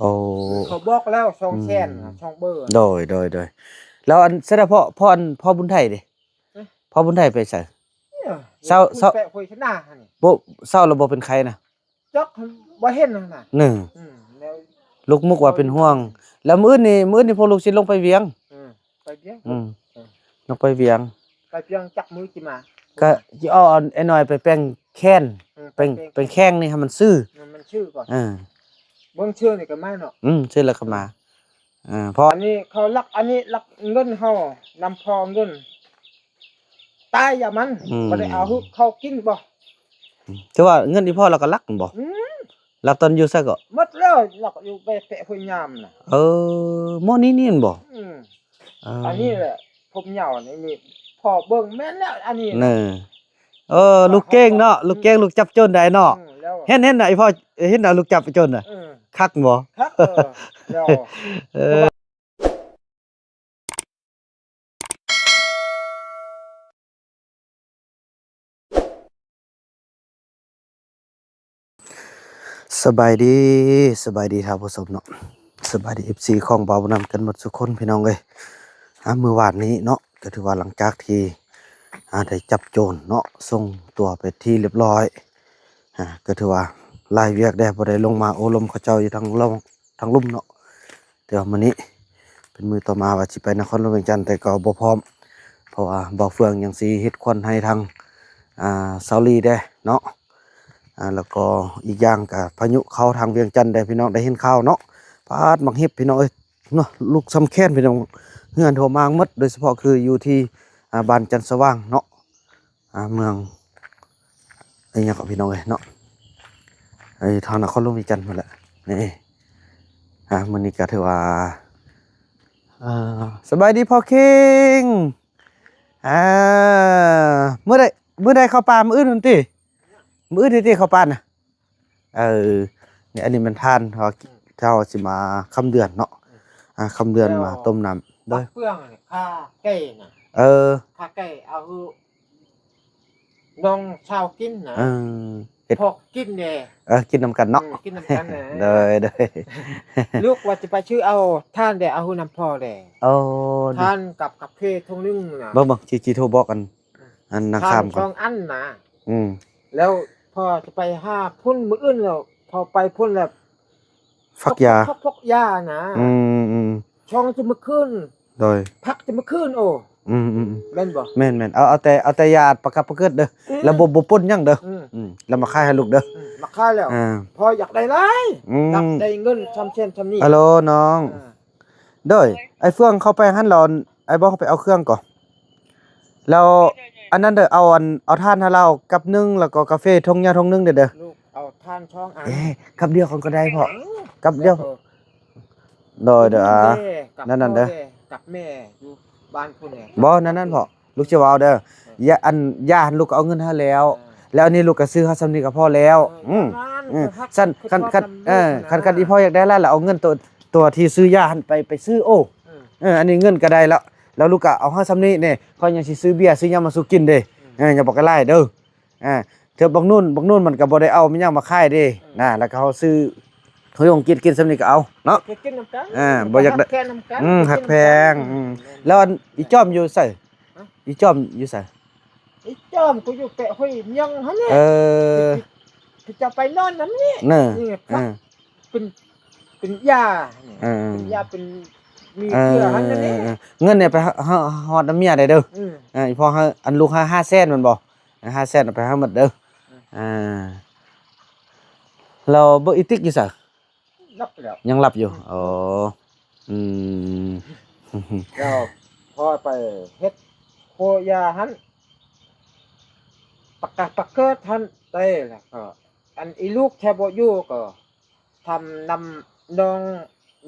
ໂອ້ ເຂົາບອກແລ້ວ ສອງແສນ ອືມ ສອງເບີ ໂດຍ ໂດຍ ໂດຍ. ແລ້ວອັນ ສະເພາະພໍ່ ພໍ່ບຸນໄທເດ້? ຮະ? ພໍ່ບຸນໄທໄປໃສ? ເອີ ເຊົາ ເຊົາ ແປະຫ້ວຍຊະນາຫັ້ນນີ້ ບໍ່ ເຊົາແລ້ວບໍ່ເປັນໄຂ້ນະ? ຈັກ ບໍ່ເຫັນຫັ້ນນະ ເນີ ອືມ ແລ້ວລູກມຸກວ່າເປັນຫ່ວງ. ແລ້ວມື້ອື່ນນີ້ ມື້ອື່ນນີ້ພວກລູກຊິລົງໄປວຽງ ເອີ ໄປວຽງ ອືມ ເອີ ລົງໄປວຽງ ໄປວຽງຈັກມື້ຊິມາ ກະຊິເອົາໄອ້ນ້ອຍໄປແປງແຄນ ເອີ ແປງ ແປງ ແປງແຄງນີ້ໃຫ້ມັນຊື່ ເອີ ມັນຊື່ກ່ອນ ເອີ ເບິ່ງຊື່ນີ້ກໍມາເນາະ ອືມ ຊື່ແລ້ວກໍມາ ເອີ ເພາະ ອັນນີ້ເຂົາລັກ ອັນນີ້ລັກເງິນເຮົາ ນຳພໍ່ເງິນ ຕາຍຢ່າມັນ ອືມ ບໍ່ໄດ້ເອົາໃຫ້ເຂົາກິນບໍ່ ອືມ ຖືວ່າເງິນອີ່ພໍ່ລາວກໍລັກແມ່ນບໍ່? ອືມ ລັກຕອນຢູ່ໃສເກາະ? ໝົດແລ້ວ ລັກຢູ່ແປະ ແປະຫ້ວຍຍາມນະ ເອີ ໝໍນີ້ນີ້ແມ່ນບໍ່? ອືມ ເອີ ອັນນີ້ແຫຼະ ຜົມຍາວນີ້ ນີ້ພໍ່ເບິ່ງແມ່ນແລ້ວ ອັນນີ້ ເນີ ເອີ ລູກເກັ່ງເນາະ ລູກເກັ່ງ ອືມ ລູກຈັບໂຈນໄດ້ເນາະ ອືມ ແລ້ວ ເຫັນ ເຫັນນະ ອີ່ພໍ່ ເຫັນນະ ລູກຈັບໂຈນນະ ເອີ ຄັກບໍ່? ຄັກ ເອີ ແລ້ວ ເອີ. ສະບາຍດີ ສະບາຍດີທ່ານຜູ້ຊົມເນາະ ສະບາຍດີ ເອັຟຊີ ຂອງບ່າວບຸນນຳກັນໝົດທຸກຄົນ ພີ່ນ້ອງເອີຍ. ອ່າ ມື້ວານນີ້ເນາະ ກໍຖືວ່າຫຼັງຈາກທີ່ ອ່າ ໄດ້ຈັບໂຈນເນາະ ສົ່ງຕົວໄປທີ່ຮຽບຮ້ອຍ ອ່າ ກໍຖືວ່າຫຼາຍວຽກແດ່ ບໍ່ໄດ້ລົງມາໂອ້ລົມເຂົາເຈົ້າຢູ່ທາງ ທາງລຸ່ມເນາະ ແຕ່ວ່າມື້ນີ້ເປັນມື້ຕໍ່ມາວ່າຊິໄປນະຄອນຫຼວງວຽງຈັນ ແຕ່ກໍບໍ່ພ້ອມ ເພາະວ່າບ່າວເຟືອງຍັງຊິເຮັດຄວັນໃຫ້ທາງ ອ່າ ຊາວລີແດ່ເນາະ ອ່າ ແລ້ວກໍອີກຢ່າງກໍພາຍຸເຂົ້າທາງວຽງຈັນແດ່ ພີ່ນ້ອງໄດ້ເຫັນຂ່າວເນາະ ປາດໝາກເຫັບ ພີ່ນ້ອງເອີຍ ເນາະ ລຸກສ່ຳແຂນ ພີ່ນ້ອງ ເຮືອນທົ່ວມາໝົດ ໂດຍສະເພາະຄືຢູ່ທີ່ ອ່າ ບ້ານຈັນສະຫວ່າງເນາະ ອ່າ ເມືອງ ອີຫຍັງເກາະ ພີ່ນ້ອງເອີຍເນາະ ເອີ ທາງນະຄອນຫຼວງວຽງຈັນພຸ້ນແຫຼະ ນີ້ ອ່າ ມື້ນີ້ກໍຖືວ່າ ອ່າ ສະບາຍດີພໍ່ຄິງ ອ່າ ມື້ໃດ ມື້ໃດເຂົ້າປ່າ ມື້ອື່ນພຸ້ນຕິ ມື້ອື່ນຕິເຂົ້າປ່ານະ ເອີ ນີ້ ອັນນີ້ແມ່ນຖ່ານ ເຮົາ ເຮົາຊິມາຄຳເດືອນເນາະ ອ່າ ຄຳເດືອນມາຕົ້ມນ້ຳ ໂດຍ ເປືອງນີ້ ຄາແກ່ນະ ເອີ ຄາແກ່ເອົາ ນ້ອງສາວກິນນະ ເອີ ເຮັດ ພວກກິນແດ່ ເອີ ກິນນຳກັນເນາະ ອືມ ກິນນຳກັນແດ່ ໂດຍ ໂດຍ ລູກວ່າຈະໄປຊື້ເອົາຖ່ານແດ່ ເອົາໃຫ້ນຳພໍ່ແດ່ ໂອ້ ຖ່ານກັບກາເຟຖົງໜຶ່ງນະ ເບິ່ງໆ ຊິ ຊິໂທບອກອັນ ອັນນາງຄຳກ່ອນ ສອງອັນນະ ອືມ ແລ້ວພໍ່ຈະໄປຫາພຸ້ນ ມື້ອື່ນແລ້ວ ພໍ່ໄປພຸ້ນແລ້ວ ຝັກຢາ ຝັກ ຝັກຢານະ ອືມໆ ຊ່ວງຈະມື້ຄືນ ໂດຍ ພັກຈະມື້ຄືນ ໂອ້ ອືມໆ ແມ່ນບໍ່? ແມ່ນໆ ເອົາ ເອົາແຕ່ ເອົາແຕ່ຢາປະກັບປະເກີດເດີ ອືມ ແລ້ວບໍ່ ບໍ່ປົນຫຍັງເດີ ອືມ ອືມ ແລ້ວມາຂາຍໃຫ້ລູກເດີ ອືມ ມາຂາຍແລ້ວ ອ່າ ພໍ່ຢາກໄດ້ຫຼາຍ ອືມ ຢາກໄດ້ເງິນຊ່ຳແຊນຊ່ຳນີ້ ອາໂລ ນ້ອງ ອ່າ ໂດຍ ໂດຍ ອ້າຍເຟືອງເຂົ້າໄປຫັ້ນ ແລ້ວອ້າຍບອກໃຫ້ໄປເອົາເຄື່ອງກ່ອນ ແລ້ວອັນນັ້ນເດີ ເອົາອັນ ເອົາຖ່ານໃຫ້ລາວກັບໜຶ່ງ ແລ້ວກໍກາເຟຖົງໃຫຍ່ຖົງໜຶ່ງເດີ ລູກເອົາຖ່ານສອງອັນ ເອີ ກັບດຽວກ່ອນກໍໄດ້ພໍ່ ເອີ ກັບດຽວ ເອີ ໂດຍ ໂດຍ ອ່າ ກັບ ນັ້ນ ນັ້ນເດີ ກັບແມ່ຢູ່ບ້ານພຸ້ນແຫຼະ ບໍ່ ນັ້ນ ນັ້ນພໍ່ ລູກຊິເວົ້າເດີ ເອີ ຢ່າ ອັນ ຢ່າ ອັນ ລູກກໍເອົາເງິນໃຫ້ແລ້ວ ເອີ ແລ້ວອັນນີ້ລູກກໍຊື້ໃຫ້ຊ່ຳນີ້ກໍພໍແລ້ວ ເອີ ອືມ ອືມ ຊັ້ນ ຄັນ ຄັນ ເອີ ຄັນ ຄັນອີ່ພໍ່ຢາກໄດ້ຫຼາຍ ແລ້ວເອົາເງິນຕົວ ຕົວທີ່ຊື້ຢາຫັ້ນໄປ ໄປຊື້ ໂອ້ ເອີ ເອີ ອັນນີ້ເງິນກໍໄດ້ແລ້ວ ແລ້ວລູກກໍເອົາໃຫ້ຊ່ຳນີ້ ນີ້ ຂ້ອຍຍັງຊິຊື້ເບຍຊື້ຫຍັງມາສູ່ກິນເດ້ ອືມ ເອີ ຢ່າບອກກັນຫຼາຍເດີ ອ່າ ເທື່ອບັກນຸ່ນ ບັກນຸ່ນມັນກໍບໍ່ໄດ້ເອົາມີຫຍັງມາຂາຍເດ້ ອືມ ນະ ແລ້ວກໍເຮົາຊື້ ເຮົາຢອງກິນ ກິນຊ່ຳນີ້ກໍເອົາເນາະ ກິນນຳກັນ ອ່າ ບໍ່ຢາກໄດ້ ຮັກແພງນຳກັນ ອືມ ຮັກແພງ ອືມ ແລ້ວອັນອີ່ຈອມຢູ່ໃສ? ຮະ? ອີ່ຈອມຢູ່ໃສ? ອີ່ຈອມກໍຢູ່ແປະຫ້ວຍຍອງຫັ້ນແຫຼະ ເອີ ທີ່ ທີ່ຈະໄປນອນຫັ້ນນີ້ ເນີ ນີ້ ເອີ ເປັນ ເປັນຢາ ເອີ ເປັນຢາ ເປັນມີເຊື້ອຫັ້ນນີ້ ເອີ ເງິນນີ້ໄປຮອດນຳເມຍໄດ້ເດີ ອືມ ເອີ ອີ່ພໍ່ໃຫ້ ອັນລູກໃຫ້ຫ້າແສນແມ່ນບໍ່? ຫ້າແສນເອົາໄປໃຫ້ໝົດເດີ ອືມ ອ່າ ແລ້ວເບິ່ງອີຕິກຢູ່ໃສ? ຫຼັບແລ້ວ ຍັງຫຼັບຢູ່ ອືມ ອໍ ອືມ ແລ້ວພໍໄປເຮັດໂຄຢາຫັ້ນ ປະກາດປະເກີດຫັ້ນໄດ້ ແລ້ວກໍອັນອີລູກແທ້ບໍ່ຢູ່ກໍ ທຳນຳນ້ອງ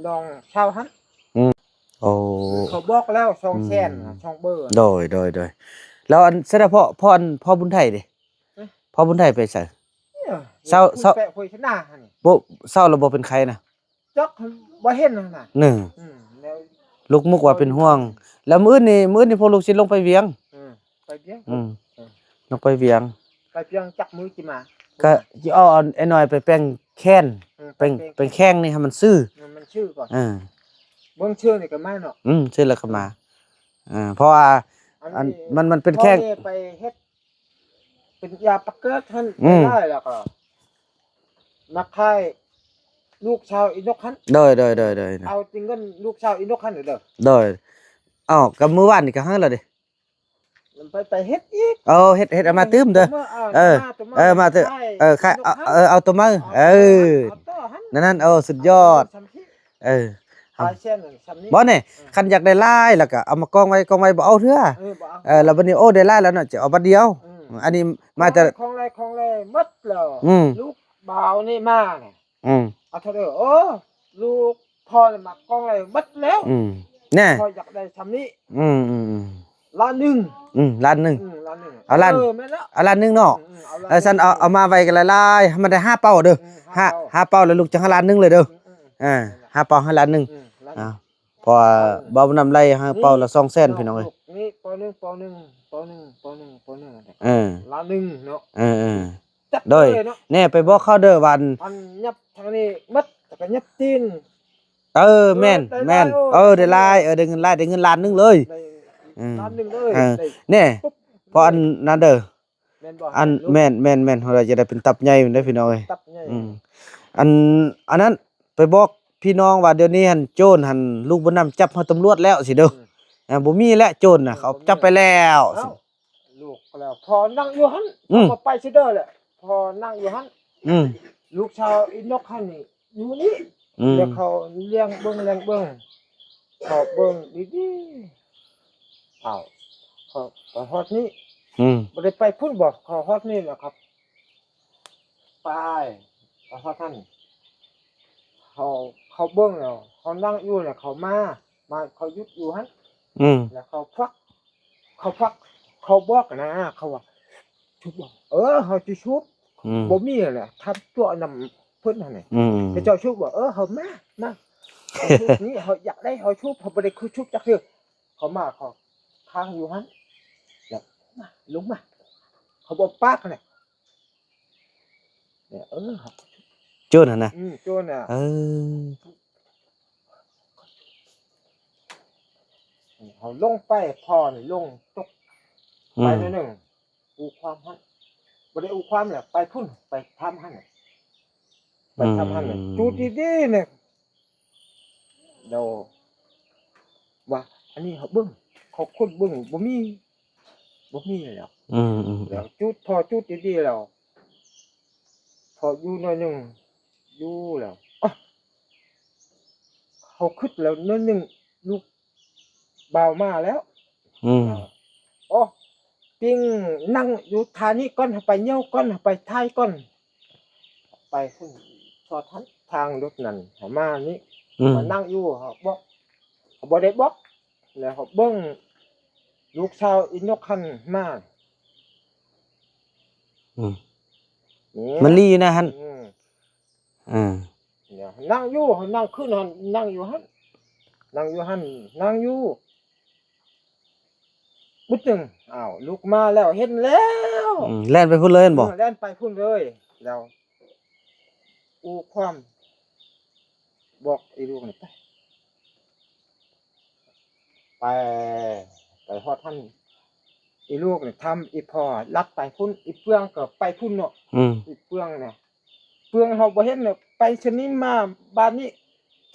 ນ້ອງສາວຫັ້ນ ອືມ ໂອ້ ເຂົາບອກແລ້ວ ສອງແສນ ອືມ ສອງເບີ ໂດຍ ໂດຍ ໂດຍ ແລ້ວອັນ ສະເພາະພໍ່ ພໍ່ບຸນໄທເດ້? ຮະ? ພໍ່ບຸນໄທໄປໃສ? ເອີ ເຊົາ ເຊົາ ແປະຫ້ວຍຊະນາຫັ້ນ ບໍ່ ເຊົາແລ້ວບໍ່ເປັນໄຂ້ນະ? ຈັກ ບໍ່ເຫັນຫັ້ນນະ ເນີ ອືມ ແລ້ວລູກມຸກວ່າເປັນຫ່ວງ ແລ້ວມື້ອື່ນນີ້ ມື້ອື່ນນີ້ພວກລູກຊິລົງໄປວຽງ ເອີ ໄປວຽງ ອືມ ເອີ ລົງໄປວຽງ ໄປວຽງຈັກມື້ຊິມາ ກະຊິເອົາໄອ້ນ້ອຍໄປແປງແຄນ ແປງ ແປງແຂ້ງນີ້ໃຫ້ມັນຊື່ ເອີ ມັນຊື່ກ່ອນ ເອີ ເບິ່ງຊື່ນີ້ກໍມາເນາະ ອືມ ຊື່ແລ້ວກໍມາ ເອີ ເພາະວ່າ ອັນ ອັນນີ້ ມັນ ມັນເປັນແຂ້ງ ພໍ່ນີ້ໄປເຮັດ ເປັນຢາປະເກີດຫັ້ນ ອືມ ໄດ້ຫຼາຍ ແລ້ວກໍມາຂາຍລູກຊາວອີນົກຫັ້ນ ໂດຍ ໂດຍ ໂດຍ ໂດຍ ເອົາແຕ່ເງິນລູກຊາວອີນົກຫັ້ນເດີ ໂດຍ ເອົ້າ ກໍມື້ວານນີ້ກໍໃຫ້ແລ້ວເດ້ ມັນໄປ ໄປເຮັດອີກ ເອີ ເຮັດ ເຮັດເອົາມາຕື່ມເດີ ເອີ ເອີ ມາຕື່ມ ເອີ ຂາຍ ເອີ ເອົາຕົວມາ ເອີ ເອົາຕໍ່ຫັ້ນ ນັ້ນໆ ເອີ ສຸດຍອດ ເອີ ຫຼາຍແສນນັ້ນ ຊ່ຳນີ້ ບໍ່ແນ່ ເອີ ຄັນຢາກໄດ້ຫຼາຍແລ້ວກໍເອົາມາກອງໄວ້ ກອງໄວ້ ບໍ່ເອົາເທື່ອ ເອີ ບໍ່ເອົາ ເອີ ແລ້ວບັດນີ້ ໂອ້ ໄດ້ຫຼາຍແລ້ວເນາະ ຈະເອົາບັດດຽວ ເອີ ອັນນີ້ມາແຕ່ ຂອງໄຫຼ ຂອງໄຫຼໝົດແລ້ວ ອືມ ລູກບ່າວນີ້ມານີ້ ອືມ ເອົາເທົ່າໃດ ໂອ້ ລູກພໍ່ນີ້ມາກອງໄຫຼໝົດແລ້ວ ອືມ ແນ່ ຂ້ອຍຢາກໄດ້ຊ່ຳນີ້ ອືມໆໆ ລ້ານໜຶ່ງ ອືມ ລ້ານໜຶ່ງ ອືມ ລ້ານໜຶ່ງ ເອົາລ້ານ ເອີ ແມ່ນແລ້ວ ເອົາລ້ານໜຶ່ງເນາະ ອືມ ເອົາລ້ານ ເອີ ຊັ້ນເອົາ ເອົາມາໄວ້ກັນຫຼາຍໆ ໃຫ້ມັນໄດ້ຫ້າເປົ້າເດີ ອືມ ຫ້າ ຫ້າ ຫ້າເປົ້າ ແລ້ວລູກຈັ່ງໃຫ້ລ້ານໜຶ່ງເລີຍເດີ ອືມ ອືມ ອ່າ ຫ້າເປົ້າໃຫ້ລ້ານໜຶ່ງ ອືມ ອ່າ ເພາະວ່າ ເອີ ບ່າວບຸນນຳໄລ່ໃຫ້ເປົ້າລະສອງແສນ ພີ່ນ້ອງເອີຍ ນີ້ເປົ້າໜຶ່ງ ເປົາໜຶ່ງ ເປົາໜຶ່ງ ເປົາໜຶ່ງ ເປົາໜຶ່ງ ເອີ ລ້ານໜຶ່ງເນາະ ເອີໆ ຈັດ ໂດຍ ເລີຍເນາະ ແນ່ ໄປບອກເຂົາເດີວ່າ ອັນຫຍັບທາງນີ້ໝົດ ແລ້ວກໍຫຍັບຕີນ ເອີ ແມ່ນ ເອີ ໄດ້ຫຼາຍ ແມ່ນ ໂອ້ ເອີ ໄດ້ຫຼາຍ ເອີ ໄດ້ເງິນຫຼາຍ ໄດ້ເງິນລ້ານໜຶ່ງເລີຍ ໄດ້ ເອີ ລ້ານໜຶ່ງເລີຍ ເອີ ໄດ້ ແນ່ ປຸບ ເພາະອັນນັ້ນເດີ ແມ່ນບໍ່ ອັນ ແມ່ນ ແມ່ນ ແມ່ນ ເຮົາຈະໄດ້ເປັນຕັບໃຫຍ່ພຸ້ນເດ້ ພີ່ນ້ອງເອີຍ ຕັບໃຫຍ່ ອືມ ອັນ ອັນນັ້ນ ໄປບອກພີ່ນ້ອງວ່າ ດຽວນີ້ຫັ້ນໂຈນຫັ້ນ ລູກບຸນນຳຈັບໃຫ້ຕຳຫຼວດແລ້ວຊີ້ເດີ ອືມ ອ່າ ບໍ່ມີແລ້ວໂຈນນະ ເອີ ເຂົາຈັບໄປແລ້ວ ເອົ້າ ລູກແລ້ວ ພໍ່ນັ່ງຢູ່ຫັ້ນ ອືມ ເຂົາບໍ່ໄປໃສເດີແຫຼະ ພໍ່ນັ່ງຢູ່ຫັ້ນ ອືມ ລູກຊາວອີນົກຫັ້ນນີ້ຢູ່ນີ້ ອືມ ແລ້ວເຂົາລຽງເບິ່ງ ລຽງເບິ່ງ ເຂົາເບິ່ງດີໆ ອ້າວ ເຂົາໄປຮອດນີ້ ອືມ ບໍ່ໄດ້ໄປພຸ້ນບໍ່ ເຂົາຮອດນີ້ແລ້ວຄັບ ໄປ ໄປຮອດຫັ້ນ ເຂົາ ເຂົາເບິ່ງແລ້ວ ເຂົານັ່ງຢູ່ແລ້ວ ເຂົາມາ ມາ ເຂົາຢຸດຢູ່ຫັ້ນ ອືມ ແລ້ວເຂົາຄວັກ ເຂົາຄວັກ ເຂົາບອກນະ ເຂົາວ່າ ສູບບໍ່? ເອີ ເຮົາຊິສູບ ອືມ ບໍ່ມີແຫຼະ ທຳຕົວະນຳເພິ່ນຫັ້ນນະ ອືມ ເຂົາເຈົ້າສູບບໍ່? ເອີ ເຮົາມາ ມາ ເຮົາສູບນີ້ ເຮົາຢາກໄດ້ ເຮົາສູບ ເຮົາບໍ່ໄດ້ຄືສູບຈັກເທື່ອ ເຂົາມາ ເຂົາຄ້າງຢູ່ຫັ້ນ ແລ້ວມາ ລົງມາ ເຂົາບໍ່ປາກນະ ເອີ ໂຈນຫັ້ນນະ ອືມ ໂຈນນະ ເອີ ເຮົາລົງໄປ ພໍ່ນີ້ລົງຕົກ ອືມ ໄປໜ້ອຍໜຶ່ງ ອູ້ຄວາມຫັ້ນ ບໍ່ໄດ້ອູ້ຄວາມແຫຼະ ໄປພຸ້ນ ໄປຖາມຫັ້ນ ໄປຖາມຫັ້ນ ອືມ ຈູດດີໆ ນີ້ ແລ້ວວ່າ ອັນນີ້ເຮົາເບິ່ງ ເຂົາຄົ້ນເບິ່ງ ບໍ່ມີ ບໍ່ມີແລ້ວ ອືມໆໆ ແລ້ວຈູດ ພໍຈູດດີໆແລ້ວ ພໍຢູ່ໜ້ອຍໜຶ່ງ ຢູ່ແລ້ວ ອະ ເຮົາຄຶດແລ້ວໜ້ອຍໜຶ່ງ ລູກບ່າວມາແລ້ວ ອືມ ໂອ້ ປິງນັ່ງຢູ່ທ່ານີ້ກ່ອນ ເຮົາໄປຍ່ຽວກ່ອນ ເຮົາໄປຖ່າຍກ່ອນ ໄປພຸ້ນ ຊອດຫັ້ນ ທາງລົດນັ້ນ ເຮົາມານີ້ ອືມ ມານັ່ງຢູ່ ເຮົາບອກ ເຮົາບໍ່ໄດ້ບອກ ແລ້ວເຮົາເບິ່ງລູກສາວອີນົກຫັ້ນມາ ອືມ ນີ້ ມັນລີນະຫັ້ນ ອືມ ອ່າ ນັ່ງຢູ່ ນັ່ງຄືນຫັ້ນ ນັ່ງຢູ່ຫັ້ນ ນັ່ງຢູ່ຫັ້ນ ນັ່ງຢູ່ ບຶດໜຶ່ງ ອ້າວ ລູກມາແລ້ວ ເຫັນແລ້ວ ອືມ ແລ່ນໄປພຸ້ນເລີຍແມ່ນບໍ່? ເອີ ແລ່ນໄປພຸ້ນເລີຍ ແລ້ວ ອູ້ຄວາມ ບອກອີລູກນີ້ໄປ ໄປ ໄປຮອດຫັ້ນ ອີລູກນີ້ຖາມອີພໍ່ລັດໄປພຸ້ນ ອີເຟືອງກໍໄປພຸ້ນເນາະ ອືມ ອີເຟືອງນະ ເຟືອງເຮົາບໍ່ເຫັນເນາະ ໄປຊະນີ້ມາບ້ານນີ້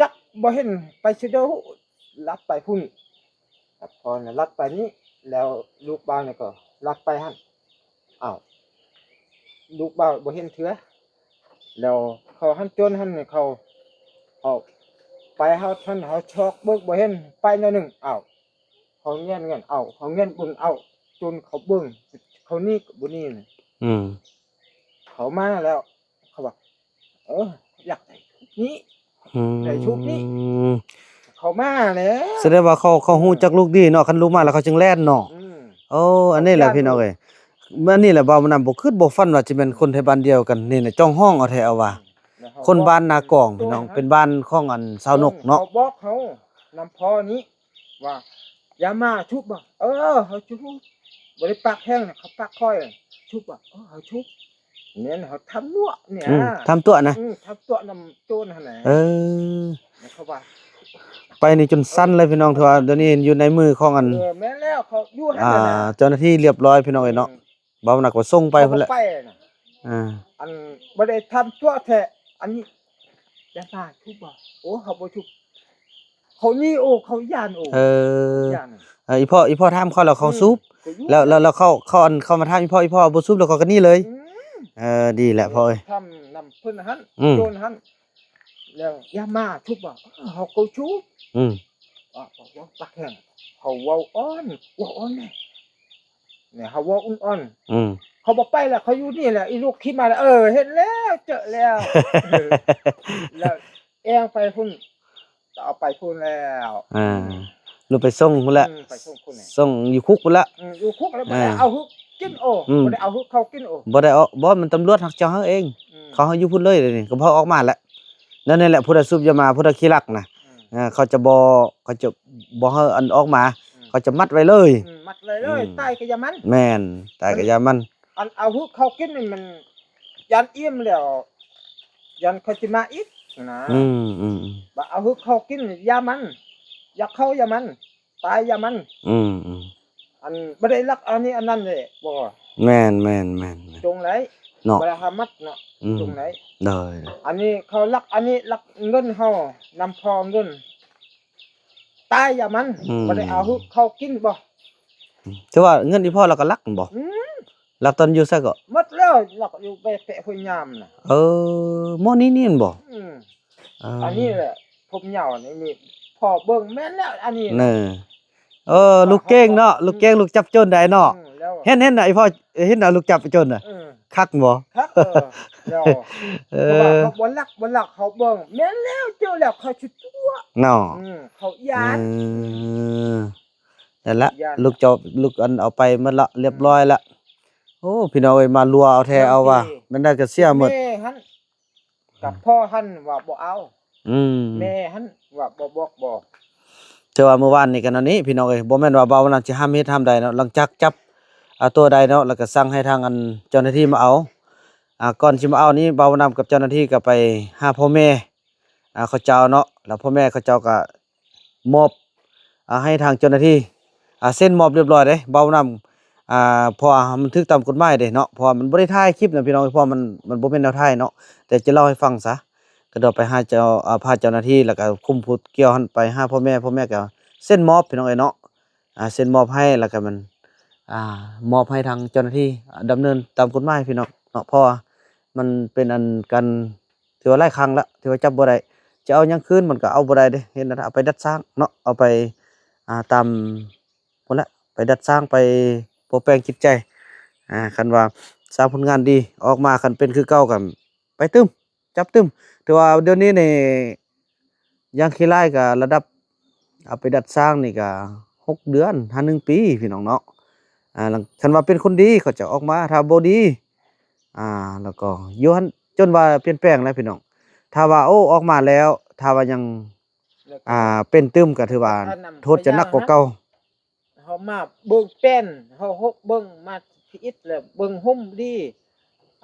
ຈັກບໍ່ເຫັນໄປຊະເດີ ລັດໄປພຸ້ນ ພໍນະລັດໄປນີ້ ແລ້ວລູກບ່າວນີ້ກໍລັດໄປຫັ້ນ ອ້າວ ລູກບ່າວບໍ່ເຫັນເທື່ອ ແລ້ວເຂົາຫັ້ນ ໂຈນຫັ້ນເຂົາ ເຂົາໄປ ເຮົາຫັ້ນ ເຮົາຊອກເບິ່ງບໍ່ເຫັນ ໄປໜ້ອຍໜຶ່ງ ອ້າວ ເຂົາແງນ ແງນ ອ້າວ ເຂົາແງນເບິ່ງ ອ້າວ ໂຈນເຂົາເບິ່ງ ເຂົາໜີກໍບໍ່ໜີນະ ອືມ ເຂົາມາແລ້ວ ເຂົາວ່າ ເອີ ຢາກໄດ້ຊຸບນີ້ ອືມ ໄດ້ຊຸບນີ້ ເຂົາມາແລ້ວ ສະແດງວ່າເຂົາ ເຂົາຮູ້ຈັກລູກດີເນາະ ຄັນລູກມາແລ້ວເຂົາຈຶ່ງແລ່ນເນາະ ອືມ ໂອ້ ອັນນີ້ແຫຼະພີ່ນ້ອງເອີຍ ອັນນີ້ແຫຼະ ເວົ້ານຳບໍ່ຄິດບໍ່ຝັນວ່າຊິແມ່ນຄົນໄທບ້ານດຽວກັນ ນີ້ນະ ຈ້ອງຮ້ອງເອົາແທ້ເອົາວ່າ ຄົນບ້ານນາກອງພີ່ນ້ອງ ເປັນບ້ານຂອງອັນຊາວນົກເນາະ ເຂົາບອກເຮົານຳພໍ່ນີ້ ວ່າ ຢ່າມາ ຊຸບບໍ່? ເອີ ເຮົາຊຸບ ບໍ່ໄດ້ປາກແຮງນະ ເຂົາປາກຄ່ອຍ ຊຸບບໍ່? ເອີ ເຮົາຊຸບ ແມ່ນເຮົາທຳຕົວະນີ້ ອືມ ອາ ທຳຕົວະນະ ອືມ ທຳຕົວະນຳໂຈນຫັ້ນແຫຼະ ເອີ ເຂົາວ່າ ໄປນີ້ຈົນສັ່ນເລີຍພີ່ນ້ອງ ເອີ ຖືວ່າດຽວນີ້ຢູ່ໃນມືຂອງອັນ ເອີ ແມ່ນແລ້ວ ເຂົາຢູ່ຫັ້ນ ອ່າ ນະ ເຈົ້າໜ້າທີ່ລຽບຮ້ອຍພີ່ນ້ອງເອີຍເນາະ ອືມ ບ່າວນຳກໍສົ່ງໄປພຸ້ນແຫຼະ ເຂົາບໍ່ໄປນະ ອ່າ ອັນບໍ່ໄດ້ທຳຕົວະແທ້ ອັນນີ້ ຢ່າມາທຸບບໍ່ ໂອ້ ເຂົາບໍ່ທຸບ ເຂົາໜີ ໂອ້ ເຂົາຢ້ານ ໂອ້ ເອີ ຢ້ານ ເອີ ອີພໍ່ ອີພໍ່ຖາມເຂົາແລ້ວເຂົາ ອືມ ສູບ ກໍຢູ່ ແລ້ວ ແລ້ວ ແລ້ວເຂົາ ເຂົາ ອັນ ເຂົາມາຖາມອີພໍ່ ອີພໍ່ບໍ່ສູບ ແລ້ວເຂົາກໍໜີເລີຍ ອືມ ເອີ ດີແຫຼະພໍ່ເອີຍ ທຳນຳເພິ່ນຫັ້ນ ອືມ ໂຈນຫັ້ນ ແລ້ວຢ່າມາທຸບບໍ່ ເອີ ເຮົາກໍສູບ ອືມ ປາກແຂງ ເຮົາເວົ້າອ່ອນ ເວົ້າອ່ອນແດ່ ນີ້ເຮົາເວົ້າອ່ອນໆ ອືມ ເຂົາບໍ່ໄປແລ້ວ ເຂົາຢູ່ນີ້ແຫຼະ ອີລູກຂີ່ມາແລ້ວ ເອີ ເຫັນແລ້ວ ເຈີແລ້ວ ເອີ ແລ້ວແອງໄປພຸ້ນ ເອົາໄປພຸ້ນແລ້ວ ອ່າ ອືມ ລູກໄປສົ່ງພຸ້ນແຫຼະ ອືມ ໄປສົ່ງພຸ້ນແຫຼະ ສົ່ງຢູ່ຄຸກພຸ້ນແຫຼະ ອືມ ຢູ່ຄຸກແລ້ວ ອ່າ ບໍ່ໄດ້ເອົາຫຶກກິນ ໂອ້ ອືມ ບໍ່ໄດ້ເອົາຫຶກເຂົາກິນ ໂອ້ ບໍ່ໄດ້ເອົາ ບໍ່ ມັນຕຳຫຼວດເຂົາເຈົ້າເຮົາເອງ ອືມ ເຂົາເຮົາຢູ່ພຸ້ນເລີຍ ດຽວນີ້ກໍບໍ່ອອກມາແຫຼະ ນັ້ນແຫຼະ ຜູ້ໃດສູບຢາມາ ຜູ້ໃດຂີ້ລັກນະ ອືມ ເອີ ເຂົາຈະບໍ່ ເຂົາຈະບໍ່ໃຫ້ອັນອອກມາ ອືມ ເຂົາຈະມັດໄວ້ເລີຍ ອືມ ມັດໄວ້ເລີຍ ອືມ ຕາຍກໍຢ່າມັນ ແມ່ນ ຕາຍກໍຢ່າມັນ ອັນເອົາຫຶກເຂົາກິນນີ້ມັນຢ້ານອີ່ມແລ້ວ ຢ້ານເຂົາຊິມາອີກນະ ອືມໆໆ ບາດເອົາຫຶກເຂົາກິນຢ່າມັນ ຢາກເຂົາຢ່າມັນ ຕາຍຢ່າມັນ ອືມໆ ອັນບໍ່ໄດ້ລັກອັນນີ້ອັນນັ້ນເດ້ ບໍ່ ແມ່ນໆໆໆ ຈົງໄດ້ເນາະ ບໍ່ໄດ້ຫາມັດເນາະ ອືມ ຈົງໄດ້ ໂດຍ ອັນນີ້ເຂົາລັກ ອັນນີ້ລັກເງິນເຮົາ ນຳພໍ່ເງິນ ຕາຍຢ່າມັນ ອືມ ບໍ່ໄດ້ເອົາຫຶກເຂົາກິນບໍ່ ອືມ ຖືວ່າເງິນອີ່ພໍ່ລາວກໍລັກແມ່ນບໍ່ ອືມ ລັກຕອນຢູ່ໃສກໍ ໝົດແລ້ວ ລັກຢູ່ແປະ ແປະຫ້ວຍຍາມນະ ເອີ ໝໍນີ້ນີ້ແມ່ນບໍ່ ອືມ ເອີ ອັນນີ້ແຫຼະ ຜົມຍາວນີ້ ນີ້ພໍ່ເບິ່ງ ແມ່ນແລ້ວ ອັນນີ້ ເອີ ລູກເກັ່ງເນາະ ອືມ ລູກເກັ່ງ ລູກຈັບໂຈນໄດ້ເນາະ ອືມ ແລ້ວ ເຫັນ ເຫັນນະ ອີ່ພໍ່ ເຫັນນະ ລູກຈັບໂຈນນະ ເອີ ຄັກບໍ່ ຄັກ ເອີ ແລ້ວ ເອີ ເພາະວ່າເຂົາບໍ່ລັກ ບໍ່ລັກ ເຂົາເບິ່ງ ແມ່ນແລ້ວ ເຈີແລ້ວ ເຂົາຊິຕົວະເນາະ ອືມ ເຂົາຢ້ານ ເອີ ນັ້ນລະ ຢ້ານ ລູກເຈົ້າ ລູກອັນເອົາໄປໝົດລະ ອືມ ລຽບຮ້ອຍລະ ໂອ້ ພີ່ນ້ອງເອີຍ ມາລົວເອົາແທ້ເອົາວ່າ ແມ່ນໄດ້ກໍເສຍໝົດ ແມ່ຫັ້ນ ກັບພໍ່ຫັ້ນວ່າບໍ່ເອົາ ອືມ ແມ່ຫັ້ນວ່າບໍ່ບອກບໍ່ ແຕ່ວ່າມື້ວານນີ້ກໍນັ້ນນີ້ພີ່ນ້ອງເອີຍ ບໍ່ແມ່ນວ່າບ່າວນຳຊິຫ້າມເຮັດຫ້າມໃດເນາະ ຫຼັງຈາກຈັບ ອ່າ ຕົວໄດ້ເນາະ ແລ້ວກໍສັ່ງໃຫ້ທາງອັນເຈົ້າໜ້າທີ່ມາເອົາ ອ່າ ກ່ອນຊິມາເອົານີ້ ບ່າວນຳກັບເຈົ້າໜ້າທີ່ກໍໄປຫາພໍ່ແມ່ ອ່າ ເຂົາເຈົ້າເນາະ ແລ້ວພໍ່ແມ່ເຂົາເຈົ້າກໍ ມອບ ອ່າ ໃຫ້ທາງເຈົ້າໜ້າທີ່ ອ່າ ເຊັນມອບລຽບຮ້ອຍເດ້ ເວົ້ານຳ ອ່າ ເພາະວ່າມັນຖືກຕາມກົດໝາຍເດ້ເນາະ ເພາະວ່າມັນບໍ່ໄດ້ຖ່າຍຄລິບນະພີ່ນ້ອງ ເພາະວ່າມັນ ມັນບໍ່ແມ່ນແນວຖ່າຍເນາະ ແຕ່ຈະເລົ່າໃຫ້ຟັງຊະ ກໍດຽວໄປຫາເຈົ້າ ອ່າ ພາເຈົ້າໜ້າທີ່ ແລ້ວກໍຄຸມຜູ້ກ່ຽວຫັ້ນໄປຫາພໍ່ແມ່ ພໍ່ແມ່ກໍເຊັນມອບພີ່ນ້ອງເອີຍເນາະ ອ່າ ເຊັນມອບໃຫ້ ແລ້ວກໍມັນ ອ່າ ມອບໃຫ້ທາງເຈົ້າໜ້າທີ່ ອ່າ ດຳເນີນຕາມກົດໝາຍພີ່ນ້ອງເນາະ ເພາະວ່າມັນເປັນອັນການ ຖືວ່າຫຼາຍຄັ້ງລະ ຖືວ່າຈັບບໍ່ໄດ້ ຈະເອົາຫຍັງຄືນມັນກໍເອົາບໍ່ໄດ້ເດ້ ເຫັນນະ ເອົາໄປດັດສ້າງເນາະ ເອົາໄປ ອ່າ ຕາມ ພຸ້ນລະ ໄປດັດສ້າງ ໄປປົວແປງຈິດໃຈ ອ່າ ຄັນວ່າສ້າງຜົນງານດີ ອອກມາຄັນເປັນຄືເກົ່າກໍໄປຕື່ມ ຈັບຕື່ມ ຖືວ່າດຽວນີ້ນີ້ ຢ່າງຂີ້ຮ້າຍກໍລະດັບ ເອົາໄປດັດສ້າງນີ້ກໍຫົກເດືອນຫາໜຶ່ງປີ ພີ່ນ້ອງເນາະ ອ່າ ຄັນວ່າເປັນຄົນດີເຂົາຈະອອກມາ ຖ້າບໍ່ດີ ອ່າ ແລ້ວກໍຢູ່ຫັ້ນຈົນວ່າປ່ຽນແປງແລ້ວພີ່ນ້ອງ ຖ້າວ່າ ໂອ້ ອອກມາແລ້ວ ຖ້າວ່າຍັງ ອ່າ ເປັນຕື່ມກໍຖືວ່າໂທດຈະໜັກກວ່າເກົ່າ ເຮົາມາເບິ່ງແປ້ນ ເຮົາຫົກເບິ່ງມາຊະອິດແລ້ວເບິ່ງຫຸ້ມດີ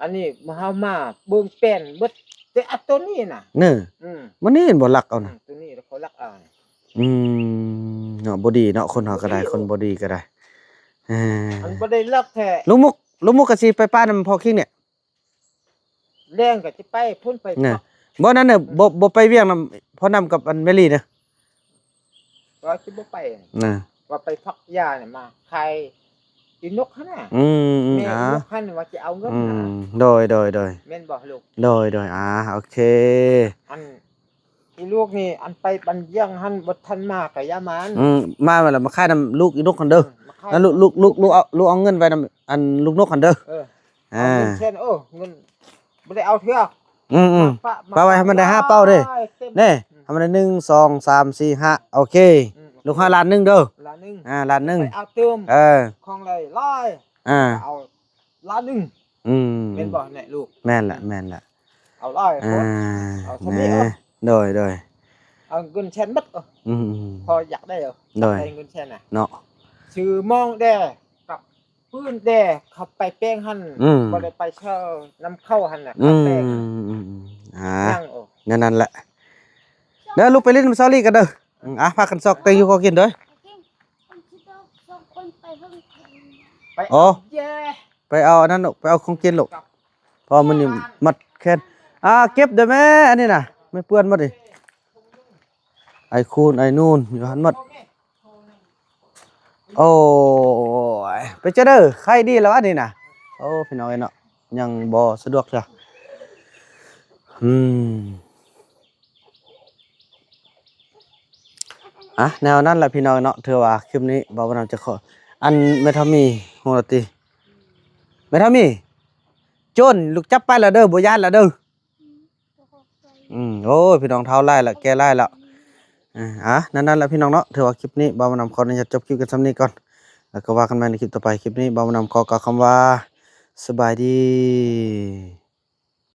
ອັນນີ້ເຮົາມາເບິ່ງແປ້ນເບິດ ແຕ່ອັນໂຕນີ້ນະ ເນີ ອືມ ມັນນີ້ເຫັນບໍ່ລັກເອົານະ ອືມ ໂຕນີ້ເຂົາລັກເອົາ ອືມ ເນາະ ບໍ່ດີເນາະ ຄົນເຮົາກໍໄດ້ ບໍ່ດີ ຄົນບໍ່ດີກໍໄດ້ ເອີ ມັນບໍ່ໄດ້ລັກແທ້ ລຸງມຸກ ລຸງມຸກກໍຊິໄປປະນຳພໍ່ຄິງນີ້ ແລງກໍຊິໄປພຸ້ນໄປ ນະ ພັກ ບໍ່ນັ້ນນະ ອືມ ບໍ່ ບໍ່ໄປວຽກນຳພໍ່ນຳກັບອັນແມ່ລີນະ ວ່າຊິບໍ່ໄປ ນະ ວ່າໄປພັກຢານີ້ ມາຂາຍອີນົກຫັ້ນນະ ອືມ ອືມ ແມ່ ອ່າ ອີນົກຫັ້ນວ່າຊິເອົາເງິນ ອືມ ນະ ໂດຍ ໂດຍ ໂດຍ ແມ່ນບໍ່ລູກ ໂດຍ ໂດຍ ອ່າ ໂອເຄ ອັນ ອີລູກນີ້ ອັນໄປບັນຢຽງຫັ້ນບໍ່ທັນມາກະຢ່າມາ ອືມ ມາແລ້ວມາຂາຍນຳລູກອີນົກຫັ້ນເດີ ອືມ ມາຂາຍ ນັ້ນລູກ ລູກ ລູກ ລູກເອົາ ລູກເອົາເງິນໄວ້ນຳອັນລູກນົກຫັ້ນເດີ ເອີ ອ່າ ເອົາເງິນແສນ ໂອ້ ເງິນບໍ່ໄດ້ເອົາເທື່ອ ອືມໆ ມາປະ ປະໄວ້ໃຫ້ມັນໄດ້ຫ້າເປົ້າເດ້ ເຕັມ ແນ່ ອືມ ໃຫ້ມັນໄດ້ໜຶ່ງ ສອງ ສາມ ສີ່ ຫ້າ ໂອເຄ ອືມ ລູກຫ້າລ້ານໜຶ່ງເດີ ລ້ານໜຶ່ງ ອ່າ ລ້ານໜຶ່ງ ໄປເອົາຕື່ມ ເອີ ຂອງຫຼາຍໆ ອ່າ ເອົາ ລ້ານໜຶ່ງ ອືມ ແມ່ນບໍ່ແນ່ລູກ ແມ່ນລະ ແມ່ນລະ ເອົາຫຼາຍ ອ່າ ເອົາສ່ຳນີ້ ແນ່ ເອົາ ໂດຍ ໂດຍ ເອົາເງິນແສນໝົດ ອືມ ພໍຢາກໄດ້ ໂດຍ ຢາກໄດ້ເງິນແສນນະ ເນາະ ຊື້ມອງແດ່ກັບ ພື້ນແດ່ ເຂົາໄປແປ້ງຫັ້ນ ອືມ ບໍ່ໄດ້ໄປເຊົ່ານຳເຂົາຫັ້ນນະ ອືມ ເຂົາແປ້ງ ອືມໆ ອ່າ ຍັງ ໂອ້ ແນວນັ້ນແຫຼະ ເດີ ລູກໄປຫຼິ້ນນຳຊາວລີກັນເດີ ອືມ ອ່ະ ພາກັນຊອກແຕ່ງຢູ່ຂໍກິນເດີ ໄປ ອໍ ເອົາແຈ ໄປເອົາອັນນັ້ນລູກ ໄປເອົາຂອງກິນລູກ ເພາະວ່າມື້ນີ້ມັດແຂນ ອ່າ ເກັບເດີແມ່ ອັນນີ້ນະ ແມ່ເປື້ອນໝົດນີ້ ໄອ້ຄູນ ໄອ້ນູນ ຢູ່ຫັ້ນໝົດ ໂອ້ຍ ເປັນຈັ່ງໃດ ໄຂ້ດີແລ້ວວະນີ້ນະ ໂອ້ ພີ່ນ້ອງເອີຍເນາະ ຍັງບໍ່ສະດວກເທື່ອ ອືມ ອ່ະ ແນວນັ້ນແຫຼະພີ່ນ້ອງເນາະ ຖືວ່າຄລິບນີ້ບ່າວບຸນນຳຈະຂໍ ອັນແມ່ທອມມີ ຫົວລະຕິ ແມ່ທອມມີ ໂຈນ ລູກຈັບໄປລະເດີ ບໍ່ຢ້ານລະເດີ ອືມ ໂອ້ຍ ພີ່ນ້ອງເຖົ້າຫຼາຍລະ ແກ່ຫຼາຍລະ ອ່າ ນັ້ນໆ ລະພີ່ນ້ອງເນາະ ຖືວ່າຄລິບນີ້ບ່າວບຸນນຳຂໍອະນຸຍາດຈົບຄລິບກັນຊ່ຳນີ້ກ່ອນ ແລ້ວກໍວ່າກັນໃໝ່ໃນຄລິບຕໍ່ໄປ ຄລິບນີ້ບ່າວບຸນນຳຂໍກ່າວຄຳວ່າ ສະບາຍດີ.